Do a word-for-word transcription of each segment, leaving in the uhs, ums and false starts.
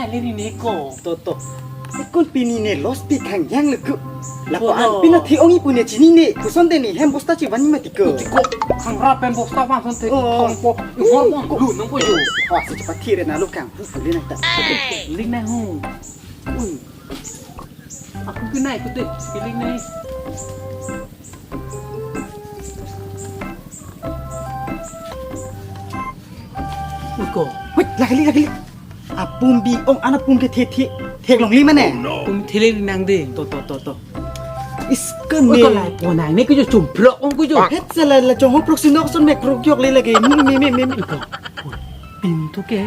Leri neko. To to. Ikun pini ne loss pi khang yang legu. Lapu Oh, no. An pina thi ong-i pu ne chinine. Kusonte ne hem bosta chivan mati ko. Ko khang rap pen bosta bang sonte Oh. Thong po. Ihor bang Ko- lu nang ko yo. Wah, si cepat thire na lo kang. Hu hu le nang ta. Ling nang hu. Ui. Aku kenai kute. Ling nang. Ui ko. Wait, lagi lagi. Apum bi ong ana pum ke the the theklongli mane. Pum thele nang de. To to to to. Iskan Ui ko ne. Lai ponang ne kujo chumplok ong kujo. Het sala la chong ho proxy nok son mek ruk yok le lagi. Me me me me. Ui ko. Pin tu ke.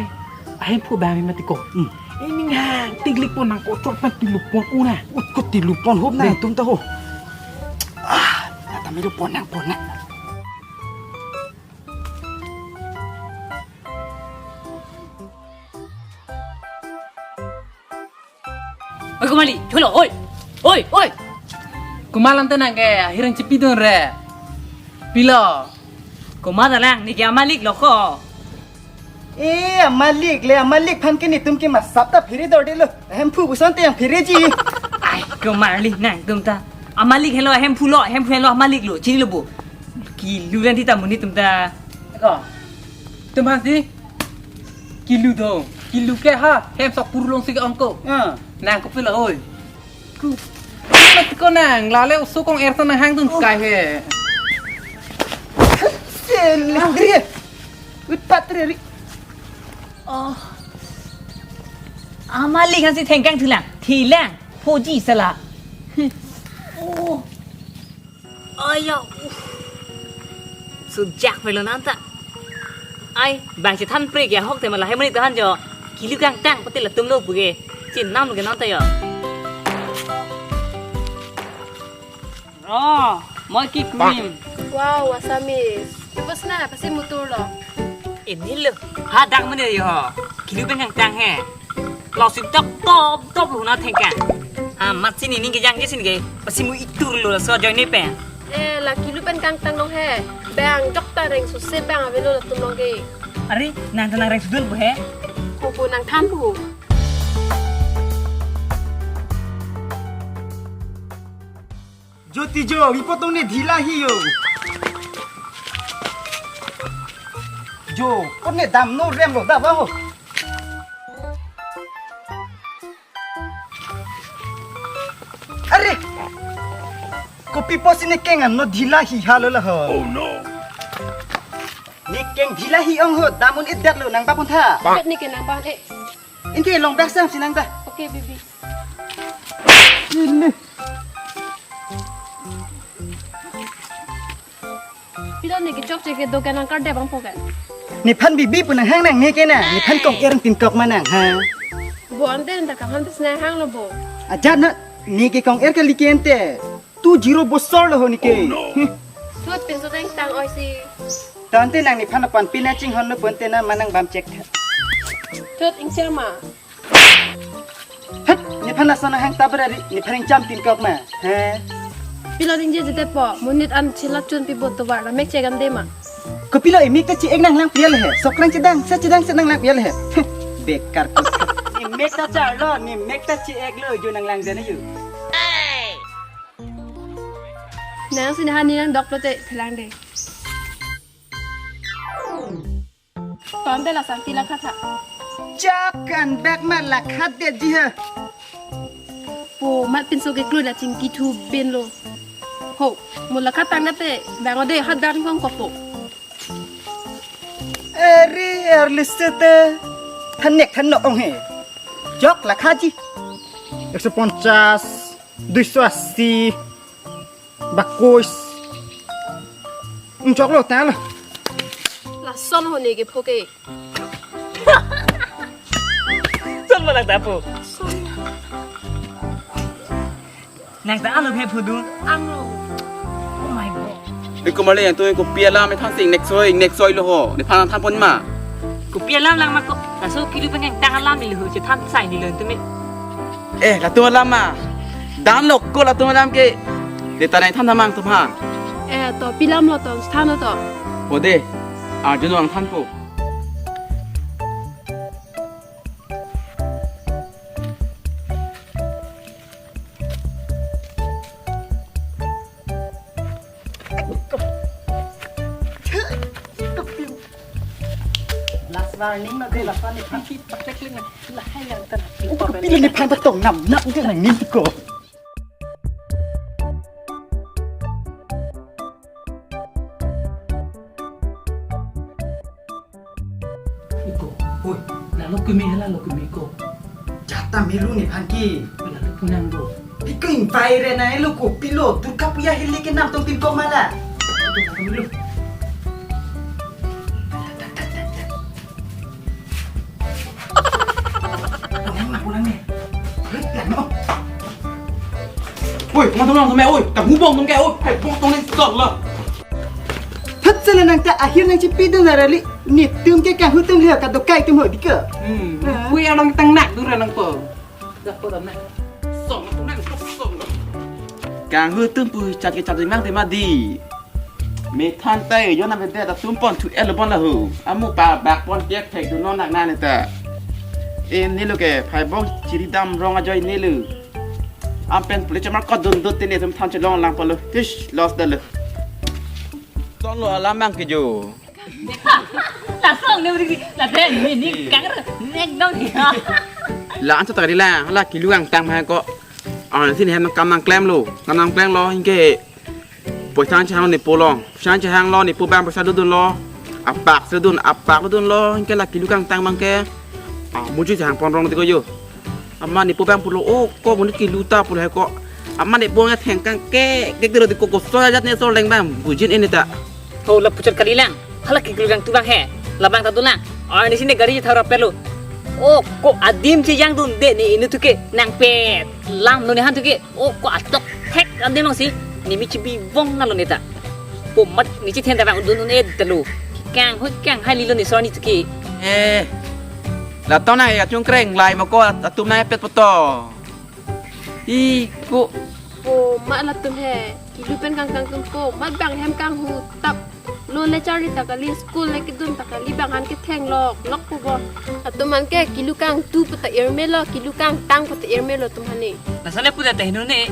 Ahemphu bang mati ko. Hmm. Ini ngang tiglik ponang ko chok pan tilu pon una. Ut ko tilu pon hop na Deh. Tum ta ho. Ah, kata melu ponang ponang. Oi, kumali, chulo, oi. Oi, oi. Komat ante nang ke hirang chipidun re. Pilo. Komat alang, ne ke amalik lo ko. Eh, amalik le, amalik aphan ke netum ke masap ta phere dor de lo. Ahemphu kusonte yang phere ji. Ai, komat li nangtum ta. Amalik helo, ahemphu lo, ahemphu helo, amalik lo. Chini lo bo. Kilu lang di ta monit tum ta. Ko. Tum aphan si. Kilu do. Kilu ke ha. Hem sok purlong si ke ong ko. Ah. Nang kopilo oi. Ku. Mat ko nang. Lale oso kong-er to nang hangdun kai he. Sele. Ri. Wit pat ri. Oh. Amalik aphan si thengkang thulang. Thilang. Phoji sala. Oh. Aya, uh. Sujak pelo nanta. Ai, bang si than pre kya hok te mala hai mani tahan jo. Kilu kangtang pati latum lo puke. Chin nam ke nanta yo. Oh, moi ki cream. Wow, Assamese. Ipo sna, pasi mutur lo. Ini lo. Hadak mene yo. Kilu pen kangtang he. Lo si tok top top lo na thengkang. Ha, mat sini ning kejang je sini ke. Pasi mu itur lo so join ni pen. Eh, la kilu pen kangtang long he. Bang jok ta reng su se bang avelo latum long ke. Ari, nang ta nang reng sudul bu he. Ko ko nang than bu. Joti jo, ipo tong ne dhila hi yo. Jo, kon ne dam no rem lo da ba ho. Are! Kopi pusi ne keng an no dhila hi halo la ho. Oh no. Ne keng dhila hi ong ho, dam un-edet lo nang ba pon tha. Bet ne ke nang ba e. Inke long dak sam si nang ta. Okay, baby. Ini. Pilo ne ke chokche ke dokan nang kar debang pokan. Nephan bibi pu nang hang nang ne ke na. Nephan kong-er tin kok ma nang ha. Bo ante anta kahan pis nang hang lo bo. Ajat na ne ke kong-er kali ke ante. Tu zero bosor lo ho ne ke. Oh, no. Hmm. Thot pinso tang tang oi si. Tangte nang nephan aphan pina chinghon lo pon te na manang bam chek tha. Thot ingchar ma. Hat, nephan lason hang ta brari, nephan ingcham tin kok ma. He. Pilo ding je jete po, monit an chila chun pi bot tovar la mek chegan de ma. Kopilo imek ta chi-ek nang lang pial he. Sokrang chedang, sa chedang sa nang lang pial he. Heh, bekar ko. Imek ta char lo, ne mek ta chi-ek lo, jo nang lang jana yo. Nang sini hani nang dok lo te phelang de. Tangte la sangti la khatha. Chak kan bek ma la khat de ji ha. Po mat pinso ke klui la chingki thu ben lo. Ho, mo la khat tang te bang ode hat dan kong kopo. Eri er liste te thanek thanok ong he. Jok la khat ji. Ekso ponchas, duiso asi. Bakus. Chok lo ta lo. Lason ho ne ke phoke. Son ma nang ta po. Nang ta alo phe phu dun. Ang lo. Oh my God. Di kumale yang tu kopi alam e thang sing next soi, next soi lo ho. Nephan than pon ma. Kopi alam lang ma ko. Laso kilu pen kangtang alam ni lo ho. Chethan sai ni lo tu me. Eh, latum alam ma. Dan lo ko latum alam ke. De ta nang than thamang tum ha. Eh, to pi alam lo to, than lo to. Ode. Arjun nang than po. Warning na de lason nephan si patekling na. Lahai yang tan. Upa kapilo nephan ta tong nam nam ke nang nim ko. Iko, oi, lalo kumi hala lo kumi ko. Jata melu nephan ke. Lalo punang do. Iko invite na elo ko pilo Durga Puja hili ke nam tong tim ko mala. Ito na melu. Pulang na, pulang ni. Hei, lano. Oi, teman-teman, teman, oi, kamu bong tong ke, oi, hei, bong tong ni tol lo. Thot sala nang ta akhir nang chipi do narali, netum ke kanghu tum le ka dokai tum ho dike. Hmm. Ah. Kui arong tang nak dura nang po. Dah po dam nak. Song, nang song. Kanghu tum pu chat ke chat mang te mati. Methan tai yo na bede ta tum pon thu el bon la hu. Amu pa bak pon kek thek du non nak na ne ta. E ne lo ke phai bong chiri dam rong ajoine lo. Am pen pule chamar ko dun dut te netum than chelong lang palo. Tish, lost da lo. Ton lo alam bang ke jo. Lason ne uri la den ni ni kang nek dong ya. La an ta ri la, la kilu angtang ma ko. An sin hem kam nang klem lo, kam nang klem lo, anke poisa chehang ne po lo, poisa chehang lo, ne po bang poisa dodun lo, apak se dun, apak dodun lo, anke la kilu kangtang bang ke. Ah, muji chehang pon rong ti ko yo. Amat ne po bang pulo, oh, ko mo ne kilu ta pulo he ko. Amat ne po ngat heng kang ke, ke tiro ti ko ko so jat ne so leng bang, bujin ini ta. Ho la puchot kali lang. Hala kilu kangtu bang he. Labang ta dun lang. Ar ni sini gari thara pelo. Oh, ko adim si yang dun de ne inu tuke nang pet. Lam no ne han tuke. Oh, ko atok thek adim long si. Ni mi chibi vong na lo ne ta. Ko mat ni chi then ta bang dun ne ta lo. Kang hoi kang hai li lo ne so ni tuke. Eh. La tong na ya chung kreng lai mo ko atum na pet poto. I ko. Oh, mat latum he. Kilu pen kangtang tum ko. Mat bang hem kanghu tap. Lo le charli ta kali, school le kedun ta kali, bang han ke theng lok lok po bo. Atum han ke kilu kangtu pu ta irme lo, kilu kangtang pu ta irme lo tum han ne. Lason le pu ta te hinu ne.